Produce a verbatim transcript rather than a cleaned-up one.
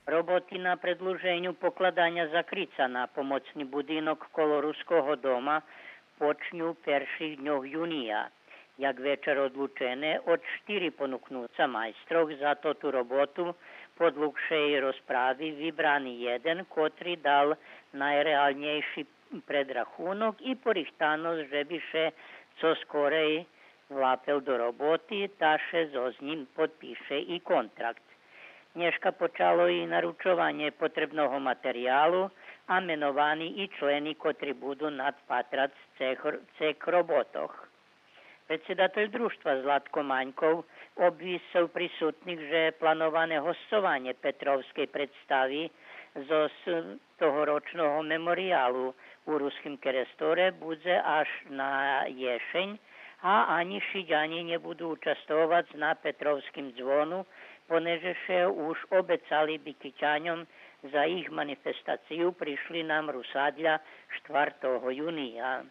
Роботи на предлуженю покладаня закрица на помоцни будинок коло Руского дома почню у перших дньох юния. Як вечар одлучене, од штири понукнуца майстрох за тоту роботу, по длугшей розправи вибрани єден, котри дал найреалнєйши предрахунок и порихтаносц же би ше цо скорей влапел до роботи, та ше зоз нїм подпише и контракт. Нєшка почало и наручованє потребного материялу, а меновани и члени котри буду надпатрац цех, цех роботох. Предсидатель дружтва Златко Маньков обвисцел присутних же плановане госцованє Петровскей представи зоз тогорочного мемориялу у Руским Кересторе будзе аж на єшень, а анї Шидяни нє буду участвовац на Петровским дзвону, понеже ше уж обецали Бикитяньом за їх манифестацию, пришли нам Русадля штвартого юния.